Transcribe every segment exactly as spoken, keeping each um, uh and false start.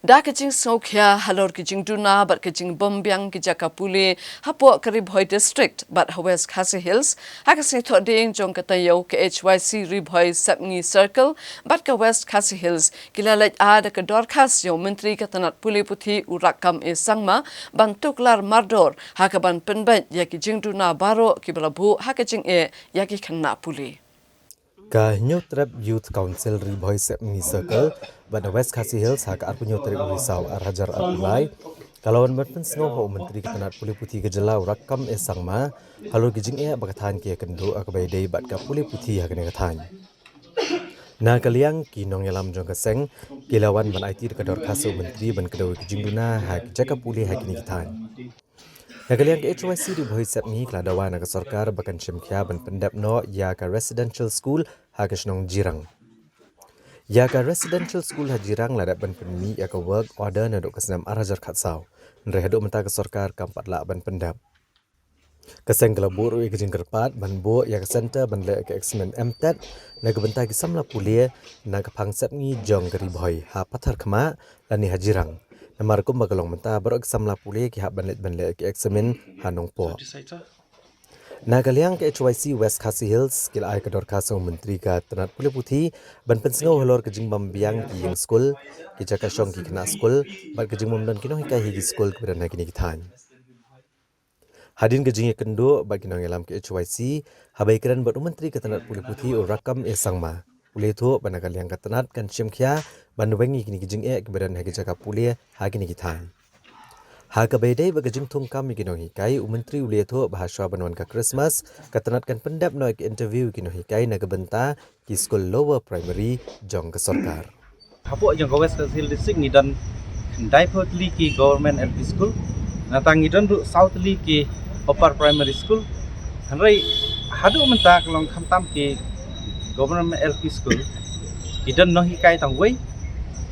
Da ka jingsngewkhia halor ka jingduna bad ka jingbymbiang ki jaka pule hapoh ka Ri Bhoi District bad ha West Khasi Hills, ha ka sngi Thohdieng jong ka taïew, ka H Y C Ri Bhoi Sepngi Circle bad ka West Khasi Hills ki la leit ai da ka dorkhas ïa u Myntri ka tnat pule puthi u Rakkam A Sangma ban tuklar mardor ha kaban pynbeit ïa ki jingduna baroh kiba la buh ha ka jingeh ïa ki khynnah pule. Ka Hynñiewtrep Youth Council Ri Bhoi Sepngi Circle bad West Khasi Hills ha ka arphew hynñiew tarik u Risaw ar hajar arphew lai ka la wan ban pynsngew ha u Myntri ka tnat pule puthi ka jylla u Rakkam A Sangma halor ki jingeh ba ka thaiñ ki ïakynduh ha kaba ïadei bad ka pule puthi ha kane ka thaiñ. Na ka liang ki nongïalam jong ka seng ki la wan ban aiti da ka dorkhas ha u Myntri ban kdew ïa ki jingduna ha ki jaka pule ha kine ki thaiñ. Na ka liang ka H Y C Ri Bhoi Sepngi ka la dawa na ka sorkar ba kan shim khia ban pyndep noh ïa ka residential school ha ka shnong Jirang. Ïa ka residential school ha Jirang la dep ban pynmih ïa ka work order naduh ka snem ar hajar khatsaw. Hynrei haduh mynta ka sorkar kam pat lah ban pyndep. Ka seng ka la buh ruh ïa ka jingkyrpad ban buh ïa ka center ban leh ka examen M TET na ka bynta ki samla pule na ka phang Sepngi jong ka Ri Bhoi ha Patharkhmah lane ha Jirang. Namar kumba ka long mynta baroh ki samla pule ki hap ban leit ban leh ki examen ha Nongpoh. Na ka liang ka H Y C West Khasi Hills ki la ai ka dorkhas ha u Myntri ka tnat pule puthi ban pynsngew halor ka jingbymbiang ki ïing skul, ki jaka shong ki khynnah skul bad ka jingbymdon ki nonghikai ha ki skul kiba don ha kine ki thaiñ. Hadien ka jingïakynduh bad ki nongïalam ka H Y C, haba ïakren bad u Myntri ka tnat pule puthi u Rakkam A Sangma, u la ïathuh ba na ka liang ka tnat kan shim khia ban weng ïa kine ki jingeh kiba don ha ki jaka pule ha kine ki thaiñ. Ha kaba ïadei bad ka jingthung kam ïa ki nonghikai, u Myntri u la ïathuh ba ha shuwa ban wan ka Christmas ka tnat kan pyndep noh ïa ki interview ïa ki nonghikai na ka bynta ki skul lower primary jong ka sorkar. Hapoh jong ka West Khasi Hills District ngi don khyndai phew tylli ki government L P school, nangta ngi don ruh saw tylli ki upper primary school. Hynrei haduh mynta ka long khamtam ki government L P school ki don nonghikai tang wei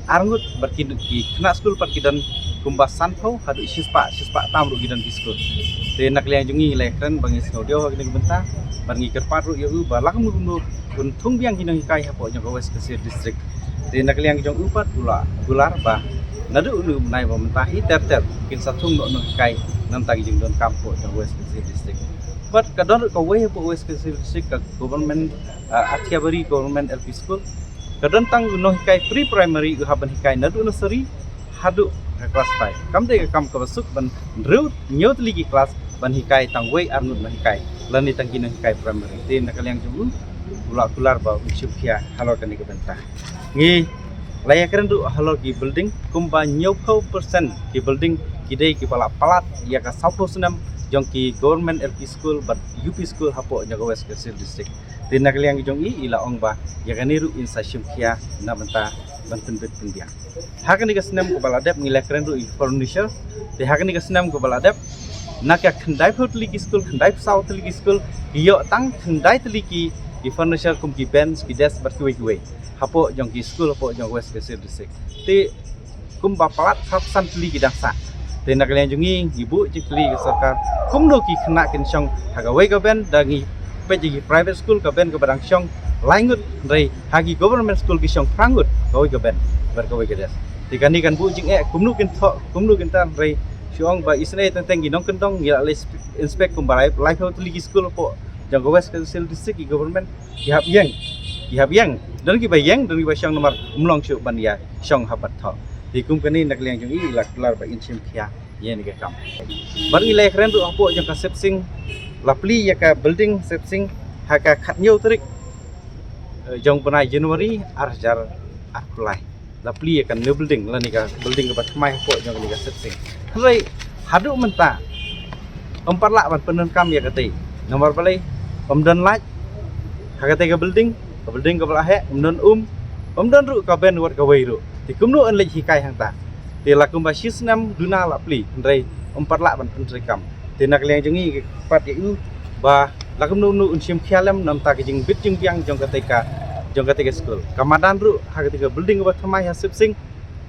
ar ngut, bad ki, ki khynnah skul pat ki don kumba sanphew haduh shispah, shispah tam ruh ki don ki skul. Te na ka liang jong ngi la ïakren ba ngi sngewdiaw ha kane ka bynta bad ngi kyrpad ruh ïa u ba la kumno kumno un thung biang ki nonghikai hapoh jong ka West Khasi Hills District. Te na ka liang jong u pat u la kular ba naduh une u bnai ba mynta hi ter ter kin sa thung noh nonghikai na ka bynta ki jingdonkam hapoh jong ka West Khasi Hills District. Bad ka don ruh kawei hapoh West Khasi Hills District, ka government, ah, Athiabari Government L P School. Ka don tang u nonghikai pre-primary u hap ban hikai naduh nursery haduh ka class five. Kam dei ka kam kaba suk ban hynriew hynñiew tylli ki class ban hikai tang wei ar ngut nonghikai lane tang ki nonghikai primary. Te na ka liang jong u u la kular ba un shim khia halor kane ka bynta. Ngi la ïakren ruh halor ki building, kumba hynñiewphew percent ki building ki dei kiba la palat ïa ka sawphew snem jong ki government L P school bad U P school hapoh jong ka West Khasi Hills District. Te na ka liang jong i, i la ong ba ïa kane ruh in sa shim khia na bynta ban pynbit pynbiang. Ha kane ka snem kaba la dep ngi la kren ruh ïa ki furniture. Te ha kane ka snem kaba la dep, na ka khyndai phew tylli ki skul, khyndai phew saw tylli ki skul, ki ïoh tang khyndai tylli ki, ki furniture kum ki bench, ki desk bad kiwei kiwei hapoh jong ki skul hapoh jong West Khasi Hills District. Te kumba palat khatsan tylli ki dang sah. Te na ka liang jong ngi, ngi buh jingkylli ïa ka sorkar, kumno ki khynnah kin shong ha kawei ka bench, da ngi peit ïa ki private school ka bench kaba dang shong lai ngut, hynrei ha ki government school ki shong phra ngut kawei ka bench bad kawei ka desk. Te kane kan buh jingeh kumno kin thoh, kumno kin tar, hynrei shu ong ba isynei teng teng ki nongkyndong. Ngi la leit inspect kumba lai, laiphew tylli ki skul hapoh jong ka West Khasi Hills District, ki government ki hap ïeng, ki hap ïeng. Don kiba ïeng, don kiba shong namar ym long shuh ban ïa shong hap ban thoh. Te kum kane na ka liang jong i, i la kular ba in shim khia ïa kane ka kam. Bad ngi la ïakren ruh hapoh jong ka Sepsing, la plie ïa ka building Sepsing ha ka khathynñiew tarik, eh, jong u bnai January ar hajar arphew lai. La plie ïa ka new building lane ka building kaba thymmai hapoh jong kane ka Sepsing. Hynrei haduh mynta ym pat lah ban pyndonkam ïa katei. Namar balei? Ym don light ha katei ka building, ka building kaba la heh, ym don um, ym don ruh ka bench wat kawei ruh. Te kumno yn leit hikai hangta? Te la kumba shi snem duna la plie, hynrei ym pat lah ban pyntreikam. Te na ka liang jong ngi, ngi kyrpad ïa u ba la kumno kumno un shim khia lem na ka bynta ka jingbit jingbiang jong katei ka, jong katei ka skul. Ka madan ruh ha katei ka building kaba thymmai ha Sepsing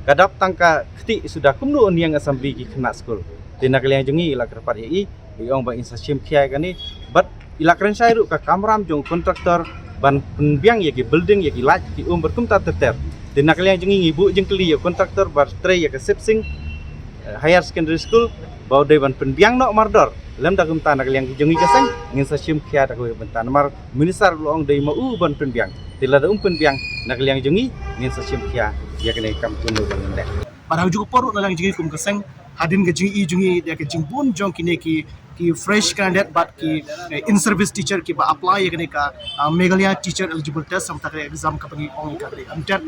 ka dap tang ka ktieh suda, kumno un ïeng assembly ki khynnah skul? Te na ka liang jong ngi, i la kyrpad ïa i, i ong ba in sa shim khia ïa kane. Bad i la kren shai ruh ka kamram jong u contractor ban pynbiang ïa ki building, ïa ki light, ki um bad kumta ter ter. Te na ka liang jong ngi ngi buh jingkylli ïa u contractor ba trei ïa ka Sip Sing, eh, Higher Secondary School, ba u dei ban pynbiang noh mardor. Lymda kumta na ka liang jong ngi ka seng ngin sa shim khia da kawei ka bynta namar minister u la ong dei ma u ban pynbiang. Te lada um pynbiang na ka liang jong ngi ngin sa shim khia ïa kane ka kam kumno ban leh. Bad ha kajuh ka por ruh na ka liang jong ngi kum ka seng, hadien ka jingïohi jong ngi ïa ka jingbun jong kine ki, ki fresh candidate bad ki, eh, in service teacher kiba apply ïa kane ka, ah, Meghalaya Teacher Eligible Test, namar kane ka exam kaba ngi ong ïa ka dei MTET.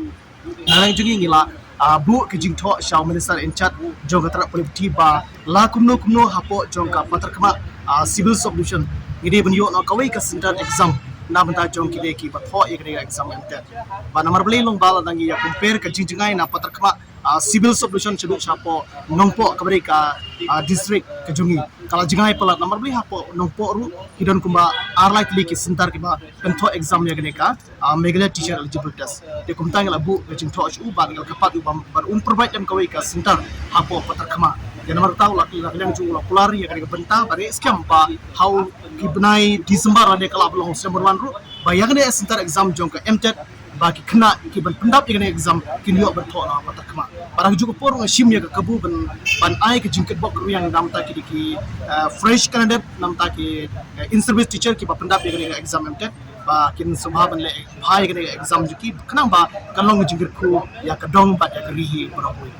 Na ka liang jong ngi ngi la, ah, buh ka jingthoh sha u minister in charge jong ka tnat pule puthi ba la kumno kumno hapoh jong ka Patharkhmah, ah, Civil Sub Division ngi dei ban ïoh noh kawei ka centre exam na bynta jong kine kiba thoh ïa kane ka exam MTET. Bad namar balei long ba lada ngi ïa compare ka jingjngai na Patharkhmah, ah, Civil Sub Division shaduh shapoh Nongpoh kaba dei ka, ah, district ka jong ngi ka la jngai palat. Namar balei hapoh Nongpoh ruh ki don kumba ar lai tylli ki centre kiba pynthoh exam ïa kane ka, ah, Meghalaya Teacher Eligible Test. Te kumta ngi la buh ka jingthoh sha u bad ngi la kyrpad u ba, ba un provide lem kawei ka centre hapoh Patharkhmah. Ïa namar kata u la, u la, u la kular ïa kane ka bynta ba dei skhem ba ha u ki bnai December lane ka la ba long December wan ruh ba ïa kane centre exam jong ka MTET ba ki khynnah ki ban pyndap ïa kane exam kin ïoh ban thoh na Patharkhmah. Bad ha kajuh ka por nga shim ïa ka kabu ban, ban ai ka jingkitbok kyrwiang na bynta ki, ki, eh, fresh candidate, na bynta ki, eh, in service teacher kiba pyndap ïa kane exam MTET ba kin sngewbha ban leh bha ïa kane exam jong ki khnang ba kan long ka jingkyrkhu ïa ka dong bad ïa ka ri hi baroh kawei.